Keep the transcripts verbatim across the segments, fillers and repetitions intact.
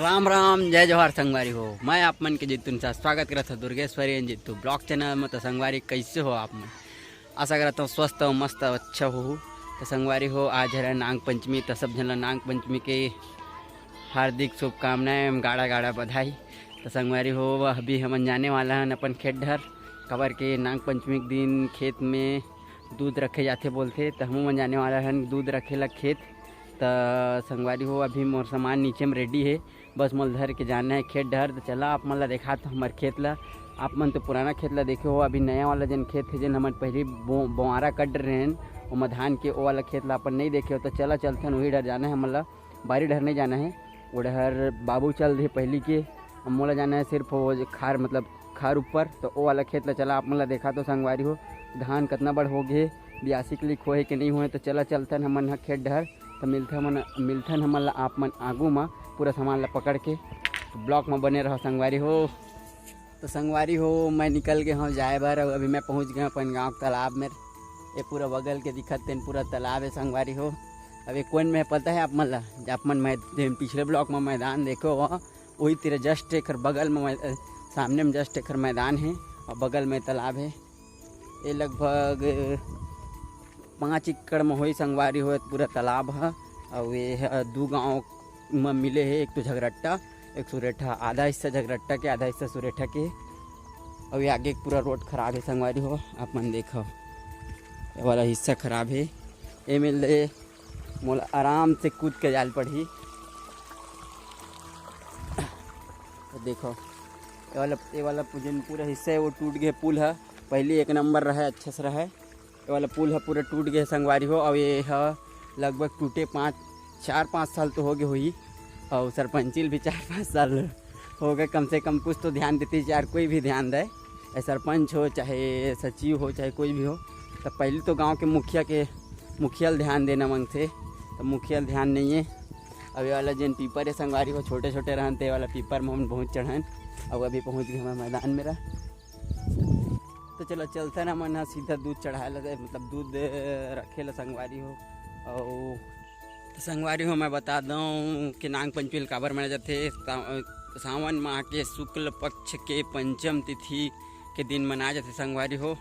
राम राम, जय जोहार संगवारी हो। मैं आप मन के जीतू निषाद स्वागत करत हूँ Durgeshwari and Jeetu vlog channel में। तो संगवारी, कैसे हो आप मन? आशा करत हूँ स्वस्थ हो, मस्त हो, अच्छा हो। तो संगवारी हो, आज हरे नाग पंचमी, तो सब झन ला नाग पंचमी के हार्दिक शुभकामनाएं एवं गाड़ा गाड़ा बधाई। तो संगवारी हो, अभी हमन जाने वाला हन अपन खेत डहर, काबर के नाग पंचमी के दिन खेत में दूध रखे जाथे बोलथे, तो हमू मन जाने वाला हन दूध रखे ला खेत। तो संगवारी हो, अभी मोर सामान नीचे में ready हे, बस मोला धर के जाना हे खेत डहर। तो चला, आप मन ला देखात हूँ हमर खेत ला। आप मन तो पुराना खेत ला देखे हो, अभी नया वाला जेन खेत हे, जेन हमन पहली बो-, बोआरा कट रहे हन, ओमा धान के, ओ वाला खेत ला अपन नहीं देखे हो। तो चला, चलथन वही डहर जाना हे हमन ला, बारी डहर नहीं जाना हे, वो डहर बाबू चल रहे पहली के। अब मोला जाना हे सिर्फ वो जे खार, मतलब खार ऊपर, तो ओ वाला खेत ला चला, आप मन ला देखात हूँ संगवारी हो, धान कतना बड़ हो गे, बियासी के लिए होए के नहीं होए। तो चला, चलथन हमन ह खेत डहर। तो मिलथन हमन, मिलथन हमन ला आप मन आगू मा, पूरा सामान ला पकड़ के। तो vlog मा बने रहो संगवारी हो। तो संगवारी हो, मैं निकल गए हूँ जाए बर, अउ अभी मैं पहुँच गए हूँ अपन गाँव के तालाब में। ये पूरा बगल के दिखत तेन पूरा तालाब है संगवारी हो। अब ये कोन में है पता है आप मन ला? जे आप मन मैं, जे पिछले vlog में मैदान देखे हो, वही तेरा just एकर बगल में मै-, सामने में just एकर मैदान है और बगल में तालाब है। ये लगभग पाँच एकड़ में होई संगवारी हो पूरा तालाब ह। अउ ये ह दू गांव में मिले हे, एक तो झगरट्टा, एक सुरेठा, आधा हिस्सा झगरट्टा के, आधा हिस्सा सुरेठा के। अउ ये आगे के पूरा रोड खराब है संगवारी हो, आप मन देखो, ये वाला हिस्सा खराब है। एमे ले मोला आराम से कूद के जाल पड़ही। तो देखो, ये वाला, ये वाला जेन पूरा हिस्सा है वो टूट गए। पुल है, पहले एक नंबर रहे, अच्छे से रहे, ये वाला पुल ह पूरा टूट गए संगवारी हो। अउ ये ह लगभग टूटे पाँच, चार पाँच साल तो हो गए होही, अउ सरपंची ल भी चार पाँच साल हो गए। कम से कम कुछ तो ध्यान देती यार, कोई भी ध्यान दे, ए सरपंच हो, चाहे सचिव हो, चाहे कोई भी हो, तो पहले तो गांव के मुखिया के, मुखिया ल ध्यान देना मांगथे, तो मुखिया ल ध्यान नहीं है। अब ये वाला जेन पीपर है संगवारी हो, छोटे छोटे रहन, ते वाला पीपर में हम बहुत चढ़न। अब अभी पहुँच गए हमारे मैदान में रह। तो चलो, चलथन हमन ह सीधा दूध चढ़ाए ला, मतलब दूध रखे ला संगवारी हो। अउ तो संगवारी हो, मैं बता दूं कि नाग पंचमी ल काबर मनाए जाथे। सा-, सावन माह के शुक्ल पक्ष के पंचम तिथि के दिन मनाए जाथे संगवारी हो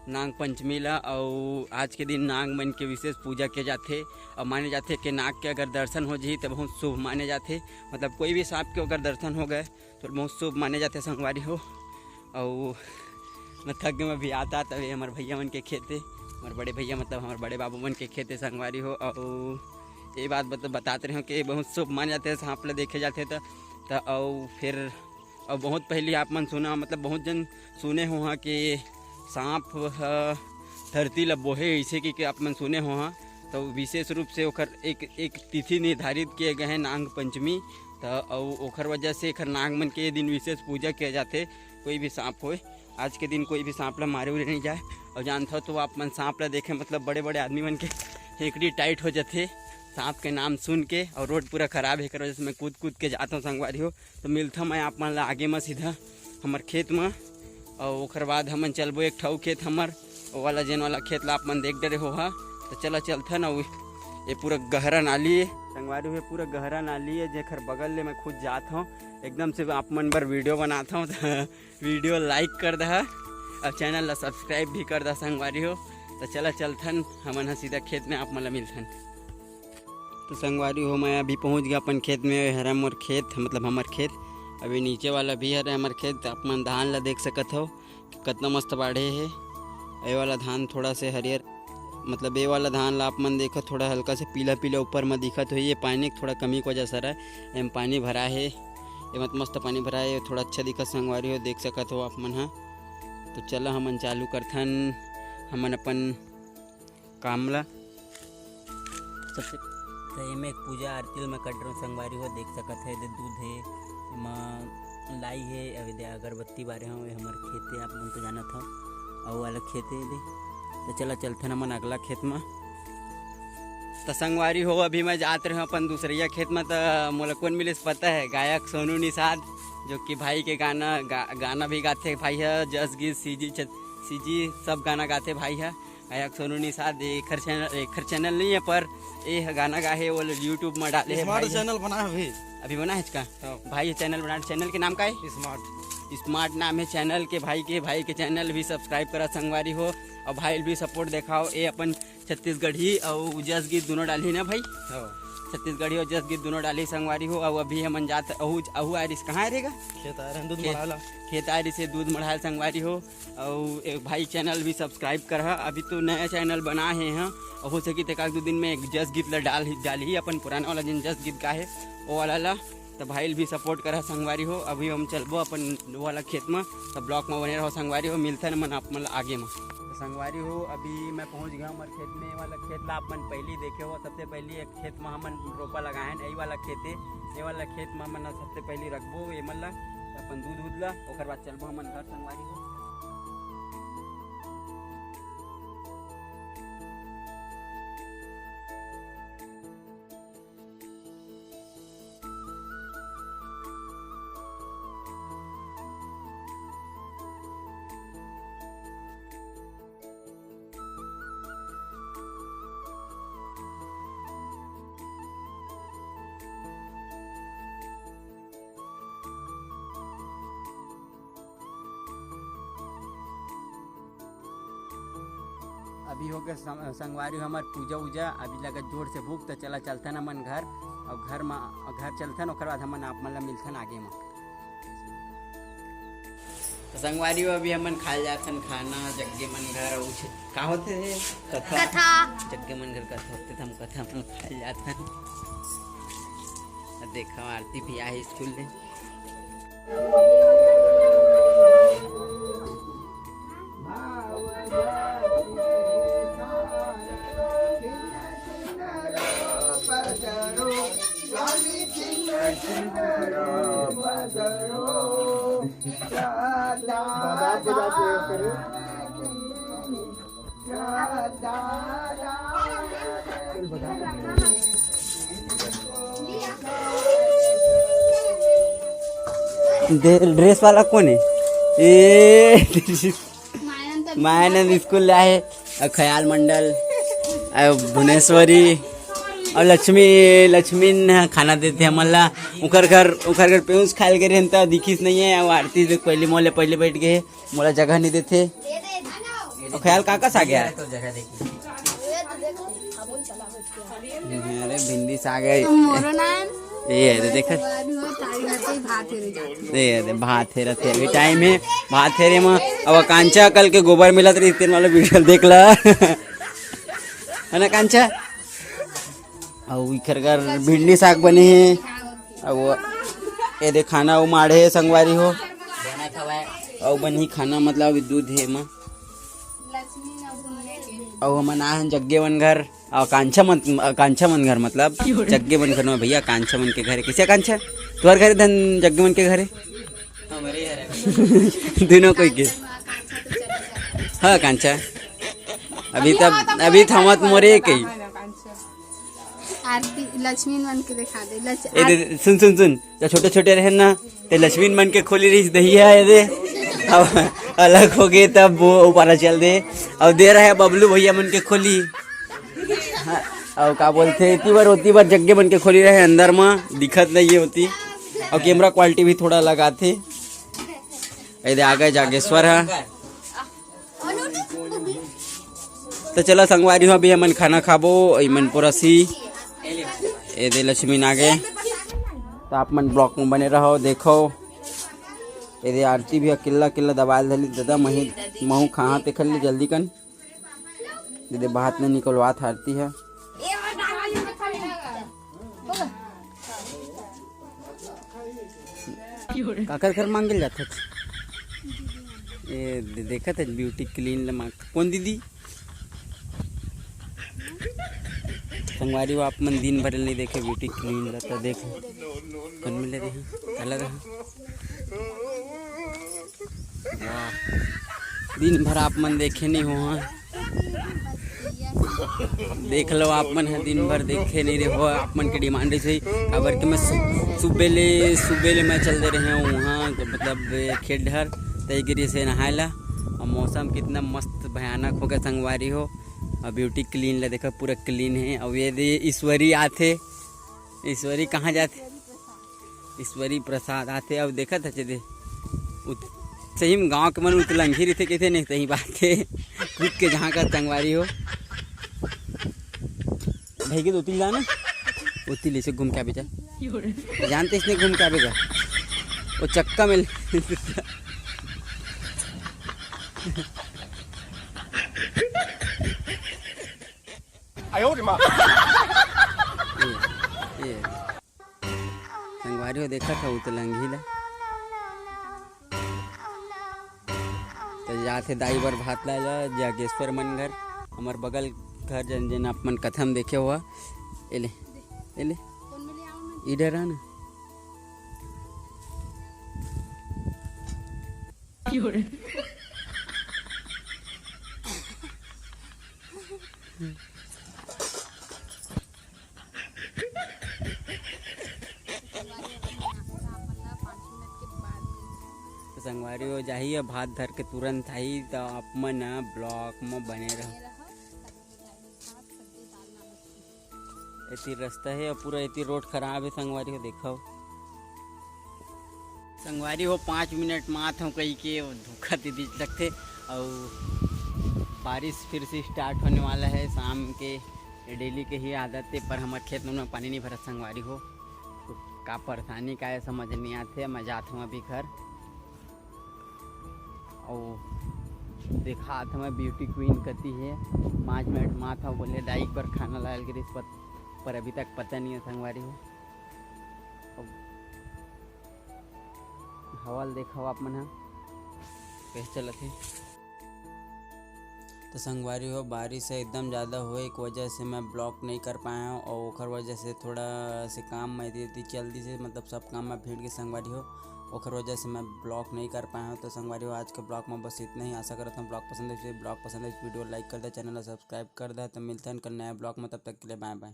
नाग पंचमी ला। अउ आज के दिन नाग मन के विशेष पूजा किए जाथे। अउ माने जाथे कि नाग के अगर दर्शन हो जही तो बहुत शुभ माने जाथे, मतलब कोई भी सांप के अगर दर्शन हो गए तो बहुत शुभ माने जाथे संगवारी हो। अउ मैं थक गए, मैं भी आता, तब ये हमारे भैया मन के खेत है, हमारे बड़े भैया, मतलब हमारे बड़े बाबू मन के खेत है संगवारी हो। अउ ये बात बत-, बतात रहे हो कि बहुत शुभ माने जाथे, सांप ला देखे जाथे त, त अउ फिर, अउ बहुत पहले आप मन सुना, मतलब बहुत जन सुने हो हाँ कि सांप ह धरती ला बोहे, ऐसे कि, कि आप मन सुने हो हाँ। तो विशेष रूप से ओकर एक, एक तिथि निर्धारित किए गए हैं, नाग पंचमी। तो अउ ओखर वजह से एखर नाग मन के ये दिन विशेष पूजा किया जाथे। कोई भी सांप होए, आज के दिन कोई भी सांप ला मारे उरे नहीं जाए। और जानत हो तो आप मन सांप ला देखे, मतलब बड़े बड़े आदमी मन के हेकड़ी टाइट हो जाथे सांप के नाम सुन के। और रोड पूरा खराब है, एकर वजह से मैं कूद कूद के जाता हूँ संगवारी हो। तो मिलता मैं आप मन ला आगे में सीधा हमर खेत में, और ओकर बाद हमन चलबो एक ठऊ खेत हमर, वो वाला जेन वाला खेत ला आप मन देख डरे हो हा। तो चला चलथन। और ये पूरा गहरा नाली है संगवारी हो, ये पूरा गहरा नाली है, जेकर बगल ले मैं खुद जात हूँ। एकदम से आप मन बर वीडियो बनात हूँ, तो वीडियो like कर दहा और चैनल ला subscribe भी कर दहा संगवारी हो। तो चला चलथन हमन ह सीधा खेत में, आप मन ला मिलथन। तो संगवारी हो, मैं अभी पहुंच गया अपन खेत में। हरा मोर खेत, मतलब हमर खेत। अभी नीचे वाला भी हरे हमर खेत। आप मन धान ला देख सकत हो, कतना मस्त बाढ़े हे। ये वाला धान थोड़ा से हरियर, मतलब ये वाला धान ला आप मन देखो, थोड़ा हल्का से पीला पीला ऊपर में दिखत हो। ये पानी के थोड़ा कमी के वजह से हरे, एम पानी भरा हे, एमत मस्त पानी भरा हे, थोड़ा अच्छा दिखत संगवारी हो, देख सकत हो आप मन हा। तो चला हमन चालू करथन हमन अपन काम ला। सबसे तो एमे एक पूजा आरती ल मैं कर डरे हूँ संगवारी हो, देख सकत है, एदे दूध है, एमा लाई है, अउ एदे अगरबत्ती बारे हूँ, ये हमर खेत है, आप मन तो जानत हो, अउ अलग खेत है एदे। तो चला चलथन हमन अगला खेत में। तो संगवारी हो, अभी मैं जात रहे हूँ अपन दूसरैया खेत में, तो मोला कौन मिलिस पता है? गायक सोनू निषाद, जो कि भाई के गाना गा, गाना भी गाथे भाई है, जस गीत सीजी सीजी सब गाना गाथे भाई है। गायक सोनू निषाद, एखर चैनल, एखर चैनल नहीं है, पर ये गाना गा है, वो YouTube में डाले है स्मार्ट भाई। चैनल बना है अभी। अभी बना है इसका? हाँ। भाई, ये चैनल बना, चैनल के नाम का है? स्मार्ट। स्मार्ट नाम है चैनल के भाई के। भाई के चैनल भी सब्सक्राइब करा संगवारी हो, और भाई भी सपोर्ट देखाओ। ये अपन छत्तीसगढ़ी और जस गीत दोनों डाली ना भाई? हाँ। छत्तीसगढ़ी और जस गीत दोनों डाली संगवारी हो। और अभी हमन जात अहू, अहू आरिस कहाँ रहेगा? खेत आ रहे हैं, दूध खेत, मढ़ाला। खेत आरिस से दूध मढ़ाल संगवारी हो। अउ एक भाई, चैनल भी सब्सक्राइब करहा। अभी तो नया चैनल बना हे, हाँ, अउ हो सकी तेका एक दू दिन में एक जस गीत ला डाल ही, डाल ही अपन पुराना वाला जिन जस गीत का हे, वो वाला ला। तो भाई भी सपोर्ट करहा संगवारी हो। अभी हम चलबो अपन वो वाला खेत में, तो ब्लॉग में बने रहो संगवारी हो। मिलथन मन आप मन ला आगे में। तो संगवारी हो, अभी मैं पहुंच गया हमारे खेत में। ये वाला खेत ला आप मन पहली देखे हो, सबसे पहली एक खेत में हमन रोपा लगाए हैं, यही वाला खेत है। ये वाला खेत में हमन सबसे पहली रखबो ये मन ला, अपन दूध उध ला, ओकर बाद चलबो हमन घर संगवारी हो। अभी हो गया सं-, संगवारी हो हमर पूजा उजा, अभी लगा जोर से भूख, तो चला चलथन हमन घर, और घर में, घर चलथन, ओकर बाद हमन आप मन ला मिलथन आगे में। तो संगवारी हो, अभी हमन खाए जाथन खाना, जग्गे मन घर, और कुछ का होथे रे? कथा। कथा। जग्गे मन घर कथा होथे, तो हम कथा मन खाए जाथन। अब देखा, आरती भी आहे स्कूल ले। दे-, ड्रेस वाला कोन हे? ए, मायानंद स्कूल ले आए, अउ खयाल मंडल, अउ भुवनेश्वरी, अउ लक्ष्मी, लक्ष्मी न खाना देथे हमन ला। उकर घर, उकर घर पेउस खायल गे रहेन त दिखिस नहीं है, अउ आरती देख पहली मोले पहली बैठ गए। मोला जगह नहीं देथे। और ख्याल का का साग है? अरे भिंडी साग है। मोरो नाम ये है, देख। भात हेरे जाते। ये है, भात हेरत है। अभी टाइम है, भात हेरे में। अब आकांक्षा कल के गोबर मिलत रही, तेन वाला वीडियो देख ला। है ना आकांक्षा? अउ इखर घर भिंडी साग बने हे। अउ ये दे खाना अउ माढ़े हे संगवारी हो। अउ बनही खाना मतलब अभी दूध हे एमा। अउ हमन आए हन जग्गे मन घर, अउ कांछा मन, कांछा मन घर मतलब जग्गे मन घर में भैया, कांछा मन के घर हे। किसे कांछा? तुहर घर हे धन जग्गे मन के घर हे? दोनों कोई के। हाँ कांछा। अभी तब, अभी थमत मोरे कही। आरती लक्ष्मी मन के दिखा दे। लक्ष-, ए दे, सुन, सुन, सुन, जब छोटे-छोटे रहे ना, ते लक्ष्मी मन के खोली रहिस दहिया, ए दे। अब अलग हो गए, तब वो ऊपर चल दे। अब दे रहे बबलू भैया मन के खोली। हाँ, अब का बोलते, इतनी बार, उतनी बार जग्गे मन के खोली रहे, अंदर में दिखत नहीं है होती। और कैमरा क्वालिटी भी थोड़ा लगाते। ए दे, आ गए जागेश्वर है। तो चलो संगवारी हो, अभी हमन खाना खाबो, इमन पोरसी, ए दे लक्ष्मी नागे। तो आप मन ब्लॉग में बने रहो, देखो। ए दे आरती भी अकेला अकेला दबाल धली, दादा मही, महू खाहा ते खल्ली जल्दी कन। दे दे भात नहीं निकलवात आरती है। काकर घर मांगे ल जाथच? ए, दे-, देखत है ब्यूटी क्लीन ले मांग। कौन दीदी? संगवारी हो आप मन दिन भर नहीं देखे ब्यूटी क्लीन ल, तो देख कौन मिले रहे, काला रहे। वाह। दिन भर आप मन देखे नहीं हो, हाँ? देख लो, आप मन ह दिन भर देखे नहीं रहे हो, आप मन के डिमांड रहिस होही, काबर के मैं सु-, सुबह ले, सुबह ले मैं चल दे रहे हूँ वहाँ, मतलब खेत डहर, तय गिरी से नहाए ला। मौसम कितना मस्त भयानक हो गया संगवारी हो। अब ब्यूटी क्लीन ला देखा, पूरा क्लीन है। अब ये दे ईश्वरी आथे, ईश्वरी कहाँ जाथे? ईश्वरी प्रसाद आथे। अब देखत हचे दे उत-, सही में गांव के मन उतलंघी रहिथे, कहिथे नहीं सही बात है। कूद के जहाँ का संगवारी हो। भाई के दो तीन जाना, वो तीन से घूम के आबे जा। जानते इसने घूम के आबे जा। वो चक्का में ले- ये, ये। संगवारी हो देखत हव उतलंघी ला। तो जाथे दाई बर भात ला जा जागेश्वर मन घर, हमर बगल घर जन जन आप मन कथम देखे हुआ। एले, एले, इधर आ ना। तो संगवारी हो जाही, अब भात धर के तुरंत आही, तो आप मन ह ब्लॉग म बने रहो। एती रास्ता है और पूरा एती रोड खराब है संगवारी हो, देखो संगवारी हो, पाँच मिनट म आत हूँ कही के वो धोखा दे दी लगथे। और बारिश फिर से स्टार्ट होने वाला है शाम के, ये डेली के ही आदत है, पर हमारे खेत में पानी नहीं भरा संगवारी हो, तो का परेशानी का है समझ नहीं आते। मैं जात हूँ अभी घर। अउ देखात हवय ब्यूटी क्वीन कति हे। पाँच मिनट मात हव बोले दाई एक बार खाना लायल गिरिस, पर, पर अभी तक पता नहीं है संगवारी हो। अब हवा ल देखव आप मन ह, कैसे चलत हे। तो संगवारी हो, बारिश ह एकदम ज़्यादा होए के वजह से मैं ब्लॉग नहीं कर पाया हूँ और ओखर वजह से थोड़ा से काम में एती चल दी से, मतलब सब काम में भीड़ के संगवारी हो, ओखर वजह से मैं ब्लॉग नहीं कर पाया हूँ। तो संगवारी हो, आज के ब्लॉग में बस इतना ही। आशा करता हूँ ब्लॉग पसंद है, ब्लॉग पसंद है, वीडियो लाइक कर दे, चैनल ला सब्सक्राइब कर दे। तो मिलते हैं कल नया ब्लॉग में, तब तक के लिए बाय बाय।